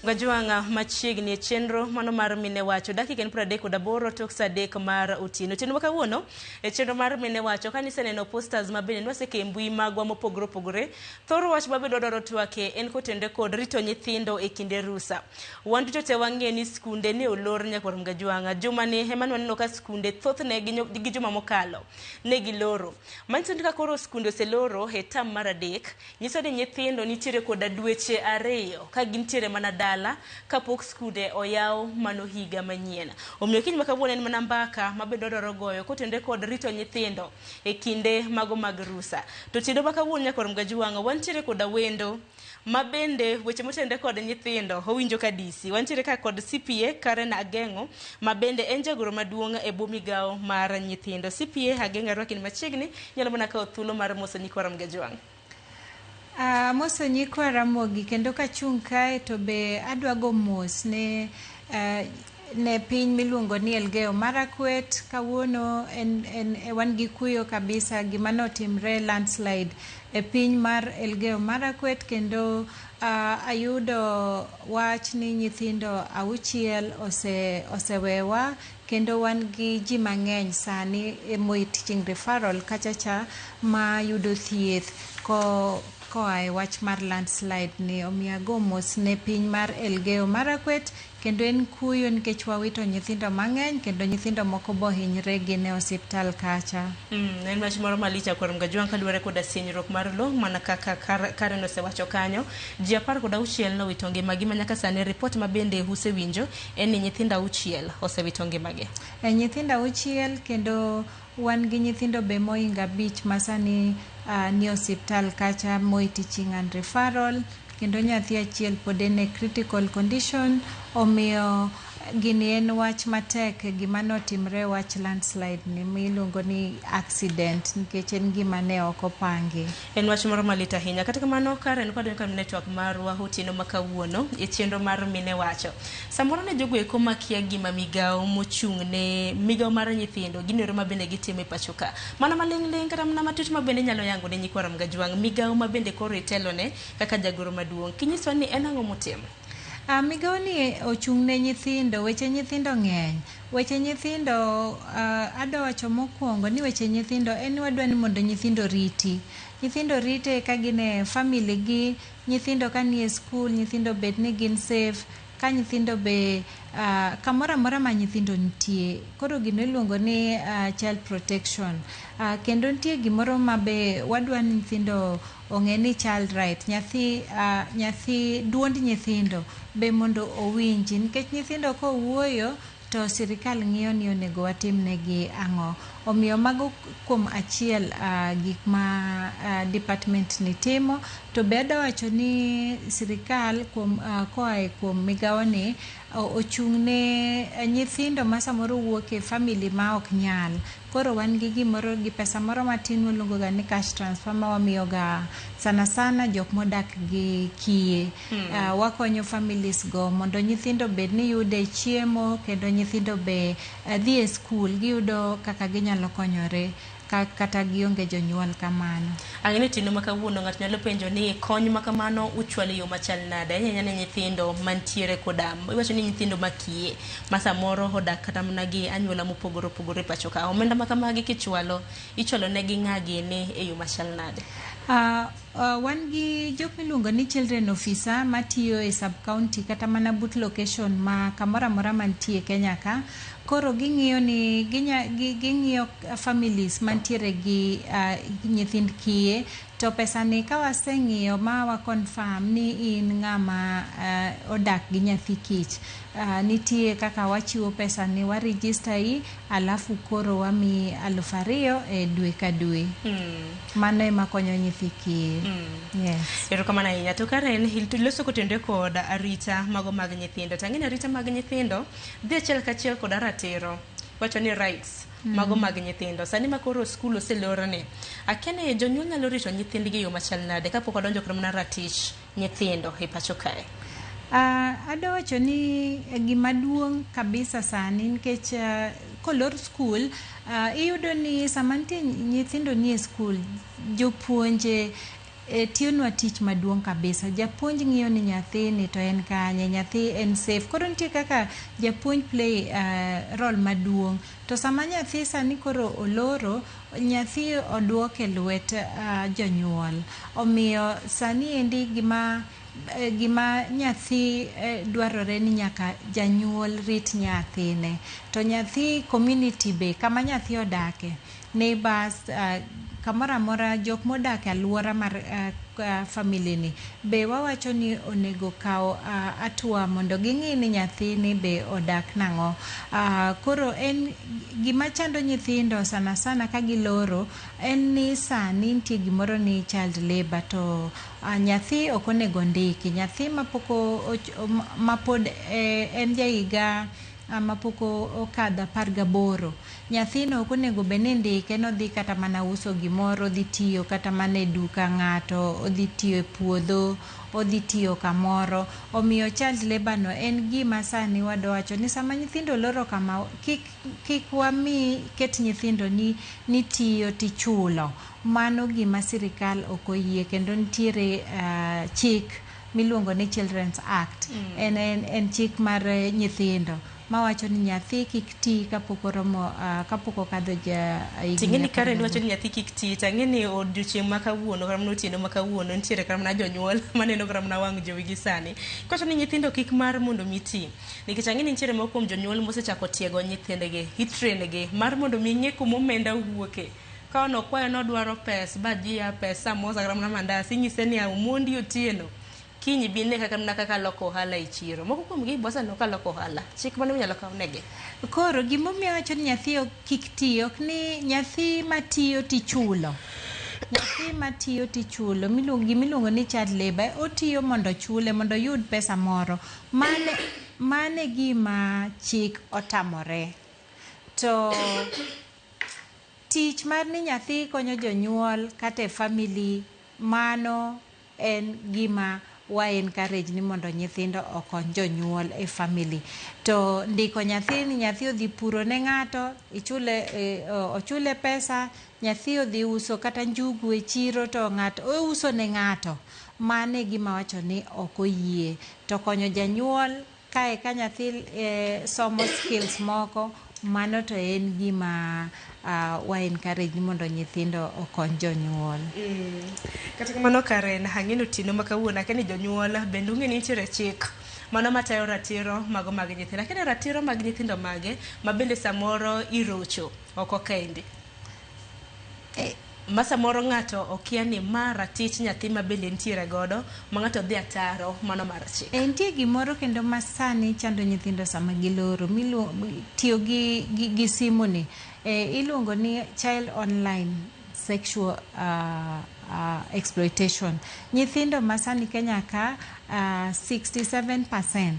Gajwang'a machiegni e chenro mano mar mine wacho dakika en 38 tok saa 3 mar otieno. Otieno ma kawuono e chenro mar mine wacho ka niseneno posters ma bende nwaseke e mbui magwa mopogore opogore. Thor wach ma bende wadwaro twake en kotenore kod rito nyithindo e kinde rusa. Wan duto te wang'eyo ni skunde ne olor nyakwar Mgajwang'a. Juma ni ema ne waneno ka skunde thothne gi juma mokalo ne giloro. Manyiso ni ka koro skunde oseloro e term mar 3, nyiso ni nyithindo nitiere koda dweche 2 ka gintiere mana dala kapok skunde oyaw mano higa manyien. Omiyo kiny ma kawuono en mana mbaka ma bende wadwaro goyo kotenore kod rito nyithindo e kinde mago mag rusa. To otieno ma kawuono nyakwar Mgajwang'a wantiere koda wendo ma bende weche motenore kod nyithindo owinjo ka DC. Wantiere ka kod CPA Karen Ageng'o ma bende en jagoro maduong' e bwo migawo mar nyithindo. CPA Ageng'o arwakini machiegni, inyalo mana kawo thuolo mar moso nyikwa Ramgajwang'. Amoso nyikwa Ramogi kendo kachung' kae to be adwa go mos ne ne piny miluongo ni Elgeyo Marakwet. Kawuono en wan gi kuyo kabisa gima notimre landslide e piny mar Elgeyo Marakwet kendo ayudo wach ni nyithindo 6 osewewa kendo wan gi ji mang'eny sani e Moi Teaching Referral kacha cha ma yudo thieth koa e wach mar landslide ni. Omiyo ago mos ne piny mar Elgeyo Marakwet kendo en kuyo nikech wawito nyithindo mang'eny kendo nyithindo moko bohinyre gin e osiptal kacha. En wach moro malich akwar Mgajwang' kaluwore koda sienyruok mar lowo mana kaka Karen osewacho kanyo. Ji 16 nowito ngimagi ma nyaka sani ripot ma bende usewinjo en ni nyithindo 6 osewito ngimagi. E nyithindo 6 kendo wan gi nyithindo be mohingo 5 ma sani ni osiptal kacha Moi Teaching and Referral kendo nyathi achiel pod en e critical condition. Omiyo gini en wach matek gima notimre wach landslide ni miluongo ni accident nikech en gima ne ok opangi. En wach moro malit ahinya. Kata kamano Karen kwadonjo ka network marwa otieno ma kawuono e chenro mar mine wacho. Samoro ne jogo eko makia gima migawo mochung' ne migawo mar nyithindo gino ero ma bende gitimo e pacho ka. Mana maling' ling' kata mana matut ma bende nyalo yango ne nyikwa Ramgajwang' migawo ma bende koro itelone kaka jagoro maduong'. Kinyiswa ni en ang'o mutimo? Migawo ni ochung' ne nyithindo, weche nyithindo ng'eny. Weche nyithindo adwa wacho mokwongo ni weche nyithindo en ni wadwa ni mondo nyithindo riti. Nyithindo rite ka gin e family gi, nyithindo ka nie skul, nyithindo bed ni gin safe, ka nyithindo be kamoro amora ma nyithindo nitie. Koro gino iluongo ni child protection. Kendo nitie gimoro ma be wadwa ni nyithindo ong'e ni child right. Nyathi duond nyithindo be mondo owinji nikech nyithindo kowuoyo to sirikal ng'iyo ni onego watimnegi ang'o. Omiyo mago kuom achiel gik ma department ni timo. To be adwa wacho ni sirikal kuom koa e kuom migawo ni ochung' ne nyithindo ma samoro wuok e family ma ok nyal. Koro wan gi gimoro gi pesa moro matin waluongo ga ni cash transfer ma wamiyo ga sana sana jok modak gi kiye. Wakonyo families go mondo nyithindo bed ni yude chiemo kendo nyithindo be dhi e skul giyudo kaka ginyalo konyore kata gionge jonyuol kamano. Ang'e ni otieno ma kawuono ng'ato nyalo penjo ni kony ma kamano uchwalo e yo machal nade? Ahinya ahinya ne nyithindo mantiere koda iwacho ni nyithindo makiye ma samoro odak kata mana gi anyuola mopogore opogore e pacho ka. Omenda ma kamagi kichwalo, ichwalo ne gi ng'a gini e yo machal nade? Wan gi jok miluongo ni children officer matiyo e sub county kata mana but location ma kamoro amora mantie Kenya ka. Koro ging'iyo ni ging'iyo families mantiere gi nyithind kiye to pesa ni ka waseng'iyo ma wa confirm ni in ng'ama odak gi nyathi kich, nitie kaka wachiwo pesa ni wa register i alafu koro wamiyi 2000 e dwe ka dwe. Mano ema konyo nyithi kiye. Yes. Erokamano ahinya. To Karen, iloso kotenore kod arita mago mag nyithindo. To ang'e ni arita mag nyithindo dhi achiel kachiel kod ratiro. Wacho ni rights mago mag nyithindo. Sani ma koro skul oselorne, akia ni jonyuol nyalo rito nyithindgi e yo machal nade kapok wadonjo kata mana ratich nyithindo e pacho kae? Adwa wacho ni gima duong' kabisa sani nikech kolor skul iyudo ni sama nitie nyithindo nie skul, jopuonje Tiyonwa tich maduong' kabisa. Japuonj ng'iyo ni nyathini to en kanye, nyathi en safe. Koro nitie kaka japuonj play role maduong'. To sama nyathi sani koro oloro, nyathi oduok e lwet jonyuol. Omiyo sani endi gima nyathi dwarore ni nyaka janyuol rit nyathine. To nyathi, community be, kama nyathi odake, neighbors, kamoro amora, jok modak e aluora mar family ni be wawacho ni onego kaw hatua mondo ging'i ni nyathini be odak nang'o. Koro en gima chando nyithindo sana sana ka giloro en ni sani nitie gimoro ni child labour, to nyathi ok onego ndiki. Nyathi mapod en jahiga mapok okadho 18, nyathino ok onego bed ni indike nodhi kata mana uso gimoro, odhi tiyo kata mana e duka ng'ato, odhi tiyo e puodho, odhi tiyo kamoro. Omiyo child labour no en gima sani wadwa wacho ni sama nyithindo oloro kama, kik wami ket nyithindo ni tiyo tichulo. Mano gima sirikal ok oyie, kendo nitiere chik miluongo ni Children's Act. En chik mar nyithindo mawacho ni nyathi kik ti kapok oromo, kapok okadho ja higni Ting'e ni apar Karen wacho gaboro. ni nyathi kik ti, tang'e ni odiochieng' ma kawuono kata mana otieno ma kawuono nitiere kata mana jonyuol maneno kata mana wang' jowi gi sani. Kowacho ni nyithindo kik mar mondo mi ti. Nikech ang'e ni nitiere moko kuom jonyuol mosechako tiego nyithindgi, itrain gi mar mondo mi ng'e kuma omenda wuoke. Ka nokwayo nodwaro pes, bajia, pes, samosa kata mana mandas, inyise ni omondi otieno. Kiny bi ne kaka mana kaka loko ohala e chiro. Moko kuom gi boseneno ka loko ohala. Chik mane minyalo kaw negi? Koro gimomiyo awacho ni nyathi kik ti, ok ni nyathi matiyo tichulo. Nyathi matiyo tichulo, gimiluongo ni child labour, otiyo mondo ochule, mondo oyud pesa moro. Mane gima chik otamore. To tich mar ni nyathi konyo jonyuol kata e family, mano en gima wa encourage ni mondo nyithindo okony jonyuol e family. To ndiko nyathi ni nyathi odhi puro ne ng'ato, ichule, ochule pesa, nyathi odhi uso kata njugu e chiro to ng'ato ouso ne ng'ato. Mano e gima wacho ni ok oyie. To konyo janyuol kae ka nyathi somo skills moko, mano to en gima wa encourage ni mondo nyithindo okony jonyuol. Kata kamano Karen, ang'e ni otieno ma kawuono akia ni jonyuol bende ung'e ni nitiere chik mano matayo ratiro mago mag nyithindo. Akia ni ratiro mag nyithindo mage ma bende samoro irocho oko kaendi. Ma samoro ng'ato okia ni ma ratich nyathi ma bende nitiere godo ma ng'ato dhi ataro mano mar chik. Nitie gimoro kendo ma sani chando nyithindo sama giloro, tiyo gi simu ni. Iluongo ni child online sexual exploitation. Nyithindo ma sani Kenya ka 67%,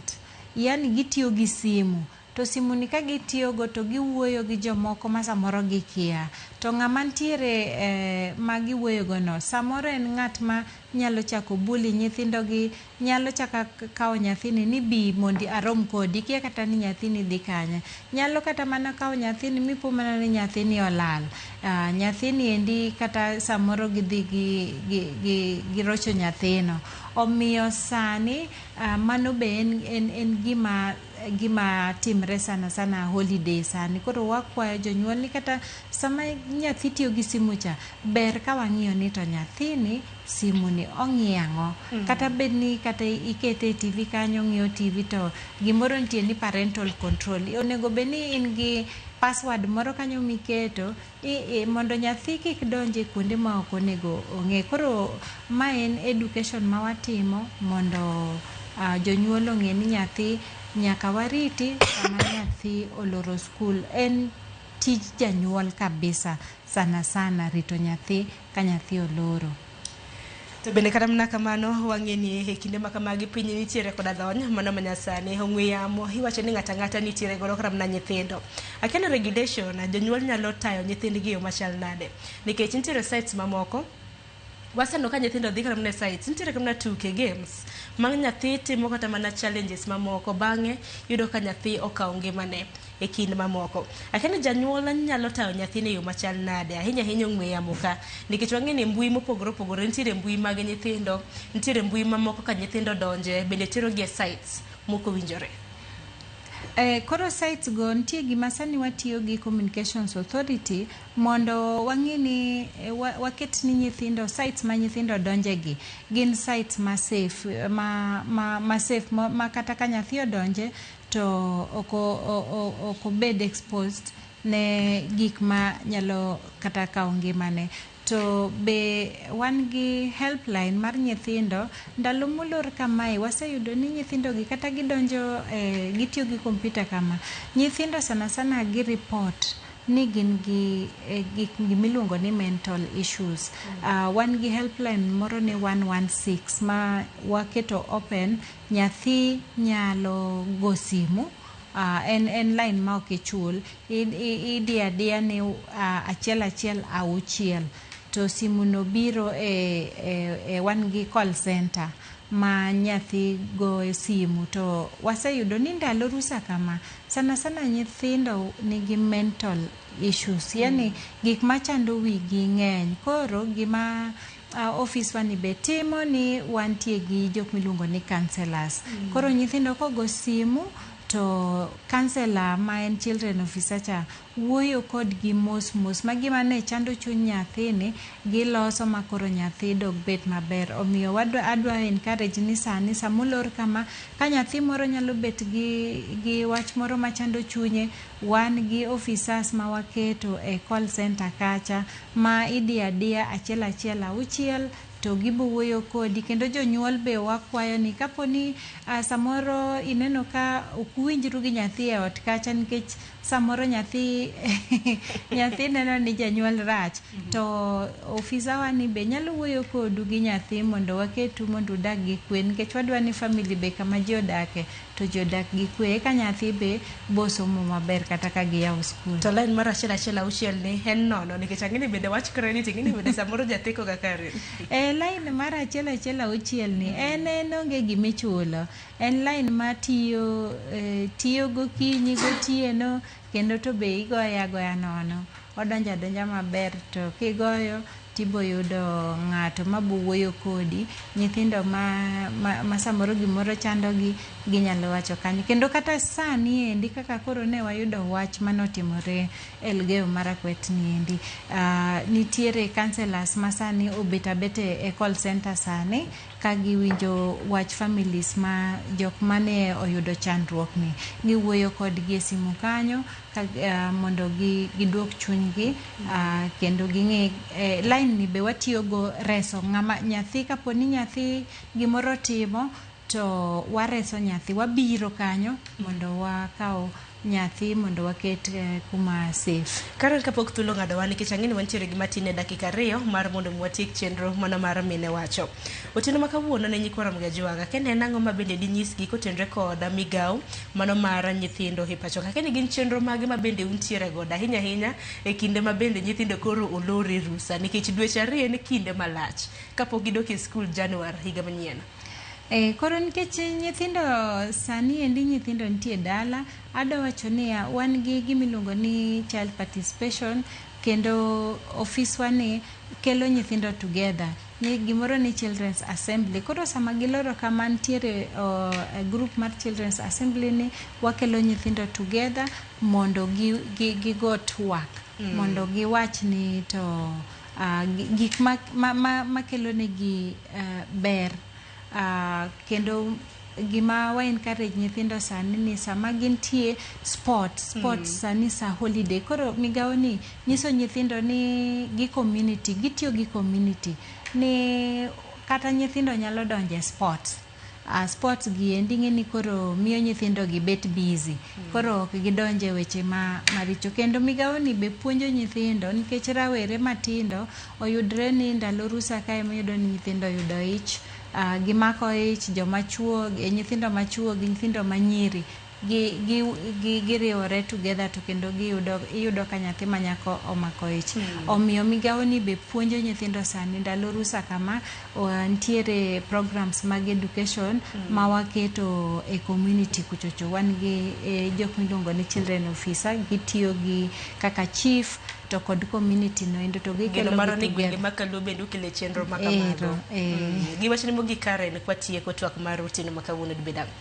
yani gitiyo gi simu. To simu ni ka gitiyogo to giwuoyo gi jomoko ma samoro gikia. To ng'ama nitiere ma giwuoyo go no, samoro en ng'at ma nyalo chako bully nyithindo gi, nyalo chako kawo nyathini ni bi mondi arom kodi, ikia kata ni nyathini dhi kanye. Nyalo kata mana kawo nyathini mipo mana ni nyathini olal. Nyathini endi kata samoro gidhi girocho nyathino. Omiyo sani mano be en gima timre sana sana holiday sani. Koro wakwayo jonyuol ni kata sama nyathi tiyo gi simu cha, ber ka wang'iyo ni to nyathini simu ni ong'iyo ang'o. Kata bed ni kata ikete e TV kanyo ong'iyo TV, to gimoro nitie ni parental control. Onego bed ni in gi password moro kanyo miketo mondo nyathi kik donj e kuonde ma ok onego ong'e. Koro ma en education ma watimo mondo jonyuol ong'e ni nyathi nyaka wariti sama nyathi oloro skul. En tij janyuol kabisa sana sana rito nyathi ka nyathi oloro. To bende kata mana kamano wang'e ni e kinde ma kamagi piny nitiere koda lony mano manyasani, ong'we yamo iwacho ni ng'ato ang'ata nitiere godo kata mana nyithindo. Akia ni regulation jonyuol nyalo tayo nyithindgi e yo machal nade, nikech nitiere sites mamoko waseneno ka nyithindo dhi kata mana e sites, nitiere kata mana tuke games ma nyathi timo kata mana challenges mamoko, bang'e yudo ka nyathi okawo ngimane. e kind mamoko. Akia ni janyuol nyalo tayo nyathine e yo machal nade, ahinya ahinya ong'we yamo ka, nikech wang'e ni mbui mopogore opogore nitiere mbui mag nyithindo, nitiere mbui mamoko ka nyithindo donje, bende terogi e sites mokowinjore. Koro sites go nitie gima sani watiyo gi Communications Authority mondo wang'i ni waket ni nyithindo sites ma nyithindo donje gi gin sites ma safe ma safe ma kata ka nyathi odonje to ok obed exposed ne gik ma nyalo kata kawo ngimane. To be wan gi helpline mar nyithindo ndalo molor kamae waseyudo ni nyithindo gi kata gidonjo gitiyo gi kompyuta kama nyithindo sana sana gi report ni gin gi gik gimiluongo ni mental issues. Wan gi helpline moro ni 116 ma waketo open, nyathi nyalo go simu. En line ma ok ichul, idiyo adiya ni 116 to simu no biro e wan gi call center ma nyathi goyo simu to waseyudo ni ndalo rusa kama sana sana nyithindo nigi mental issues, yani gik machando wigi ng'eny. Koro gima ofiswa ni be timo ni wantie gi jok miluongo ni counselors. Koro nyithindo kogo simu to counselor ma en children officer cha wuoyo kodgi mos mos ma gima ne chando chuny nyathini giloso ma koro nyathi dog bet maber. Omiyo adwa encourage ni sani samolor kama ka nyathi moro nyalo bet gi wach moro machando chunye, wan gi officers ma waketo e call center kacha ma idiyo adiya 116 to gibo wuoyo kodi. Kendo jonyuol be wakwayo ni kaponi samoro ineno ka ok uwinjru gi nyathi e ot kacha nikech samoro nyathi nyathi neno ni janyuol rach, to ofisawa ni be nyalo wuoyo kodu gi nyathi mondo waketu mondo udag gi kwe, nikech wadwa ni family be kama ji odake to ji odak gi kwe, eka nyathi be bosomo maber kata ka giyawo skul. To line mar 116 ni en nono nikech ang'e ni bende wach credit, ing'e ni bende samoro jatheko ga kare. Line mar 116 ni en onge gimichulo, en line ma tiyo tiyo gokinyi gotieno kendo to be igoye agoya nono, odonjo adonja maber to kigoyo tibo yudo ng'ato mabo wuoyo kodi. Nyithindo ma samoro gimoro chandogi ginyalo wacho kanyo. Kendo kata sani endi kaka koro ne wayudo wach manotimore Elgeyo Marakwet ni endi, nitiere counselors ma sani obet abet e call center sani ka giwinjo wach families ma jok mane oyudo chandruok ni, giwuoyo kodgi e simu kanyo ka, mondo giduok chunygi kendo ging'e line ni be watiyogo reso ng'ama nyathi kaponi nyathi gimoro timo to wareso nyathi, wabiro kanyo mondo wakaw nyathi mondo waket kuma safe. Karen, kapok thuolo ng'adowa nikech ang'e ni wantiere gi matin e dakika 2 mar mondo mi watiek chenro mana mar mine wacho. Otieno ma kawuono ne nyikwa Ramogi Ajwanga, kende en ang'o ma bende dinyisgi kotenore kod migawo mano mar nyithindo e pacho ka? Kende gin chenro mage ma bende untiere godo ahinya ahinya e kinde ma bende nyithindo koro olor e rusa nikech dweche 2 en kinde malach kapok gidok e skul Januar higa manyien. Koro nikech nyithindo sani endi nyithindo nitie dala, adwa wacho niya wan gi gimiluongo ni child participation kendo ofiswa ni kelo nyithindo together ni gimoro ni children's assembly. Koro sama giloro kama nitiere group mar children's assembly ni wakelo nyithindo together mondo gigo twak, mondo giwach ni to gik makelo negi ber. Kendo gima wa encourage nyithindo sani ni sama gintie sport sani sa holiday. Koro migawo ni nyiso nyithindo ni gi community, gitiyo gi community ni kata nyithindo nyalo donje sports. Sports gi endi ng'e ni koro miyo nyithindo gi bet busy, koro ok gidonje weche maricho. Kendo migawo ni be puonjo nyithindo nikech rawere matindo oyudre ni ndalo rusa kae ema ni nyithindo oyudo ich, gimako ich, joma chuo, nyithindo machuo gi nyithindo manyiri Giriwore together to kendo giyudo, iyudo ka nyathi ma nyako omako ich. Omiyo migawo ni be puonjo nyithindo sani ndalo rusa kama nitiere programs mag education ma waketo e community kuchocho. Wan gi jok miluongo ni children officer, gitiyo gi kaka chief to kod community no endo to gikelo Geno maro gi ni gwenge together. ma Kaluo bende ukele chenro ma kamago. Ero, eh. Giwachni mogik, Karen, kwatieko twak mar otieno ma kawuono dibed ang'o?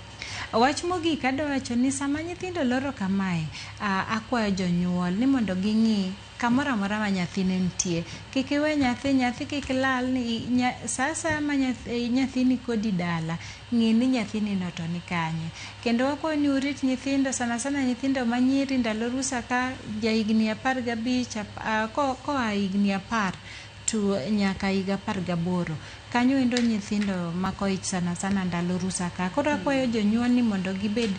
Wach mogik adwa wacho ni sama nyithindo loro kamae, akwayo jonyuol ni mondo ging'i kamoro amora ma nyathine nitie. Kik iwe nyathi, nyathi kik lal ni sa asaya ma nyathini kodi dala, ng'i ni nyathini no to ni kanye. Kendo wakwayo ni urit nyithindo, sana sana nyithindo manyiri ndalo rusa ka jahigni 15, koa higni 10 to nyaka higa 18. Kanyo endo nyithindo mako ich sana sana ndalo rusa ka. Koro akwayo jonyuol ni mondo gibed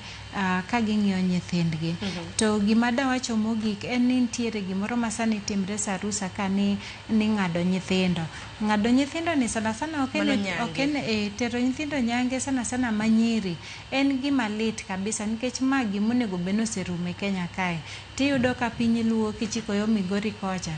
ka ging'iyo nyithindgi. To gima dawacho mogik en ni nitiere gimoro ma sani timre sa rusa ka ni ng'ado nyithindo. Ng'ado nyithindo ni sana sana ok en Mano nyange. Ok en e, tero nyithindo nyange sana sana manyiri en gima lit kabisa, nikech ma gima onego bed ni oserumo e Kenya kae. Tiyudo ka piny Luo kichiko yo Migori kocha,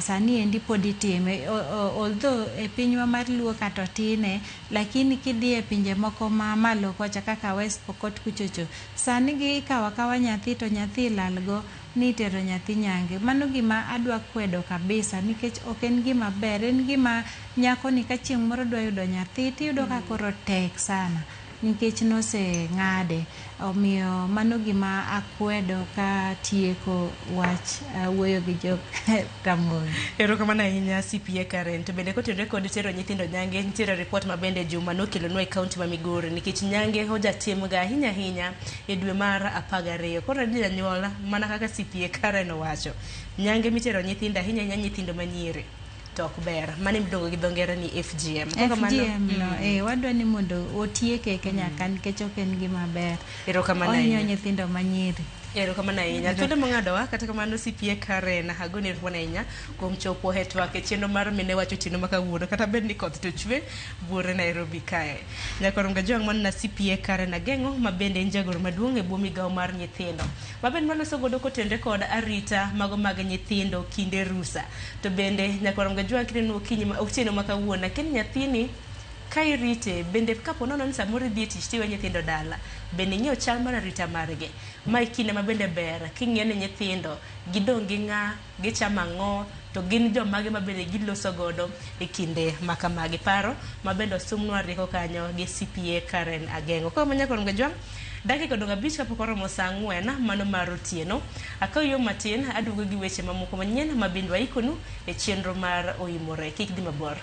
sani endi pod itime. Although e pinywa mar Luo kata otine, lakini kidhi e pinje moko ma malo kocha kaka West Pokot kuchocho, sani gi ikawo akawa nyathi to nyathi ilalgo ni itero nyathi nyange. Mano gima adwa kwedo kabisa, nikech ok en gima ber. En gima nyakoni ka chieng' moro dwa yudo nyathi tiyudo ka koro tek sana nikech noseng'ade. Omiyo mano gima akwedo ka tieko wach wuoyo gi jok Ramogi. Erokamano ahinya, CPA Karen. To bende kotenore kod tero nyithindo nyange, nitiere ripot ma bende juma nokelonwa e kaunti ma Migori, nikech nyange ojatimga ahinya ahinya e dwe mar 12. Koro janyuol, mana kaka CPA Karen owacho, nyange mitero nyithindo, ahinya ahinya nyithindo manyiri, to ok ber. Mano miluongo gi dho ngere ni FGM. Koro FGM no, wadwa ni mondo otieke e Kenya ka, nikech ok en gima ber. Erokamano Ohinyo ahinya. nyithindo manyiri. Erokamano ahinya. Thuolo mong'adowa, kata kamano, CPA Karen, agoni erokamano ahinya kuom chopo e twak e chenro mar Mine Wacho otieno ma kawuono, kata bed ni koth to chwe buore Nairobi kae. Nyakorom Gajwang', mano na CPA Karen Ageng'o, ma bende en jagoro maduong' e bwo migawo mar nyithindo. Ma bende waloso godo kotenore kod arita mago mag nyithindo kinde rusa. To bende, nyakorom Gajwang', kineno okinyi otieno ma kawuono, akia ni nyathini ka irite bende, kapo nono ni samoro idhi e tich tiwe nyithindo dala, bende ing'eyo chal mar arita margi. Ma e kinde ma bende ber king'iyo ni nyithindo gidong' gi ng'a, gichamo ang'o, to gin jomage ma bende giloso godo e kinde ma kamagi. Paro ma bende osumnwa rieko kanyo gi CPA Karen Ageng'o. Koro manyakor Gajwang', dakika odong' 5 kapok oromo sa 4 mano mar otieno. Akaw yo matin, aduogo gi weche mamoko manyien ma bende waikonu e chenro mar Oimore. Kik dhi mabor.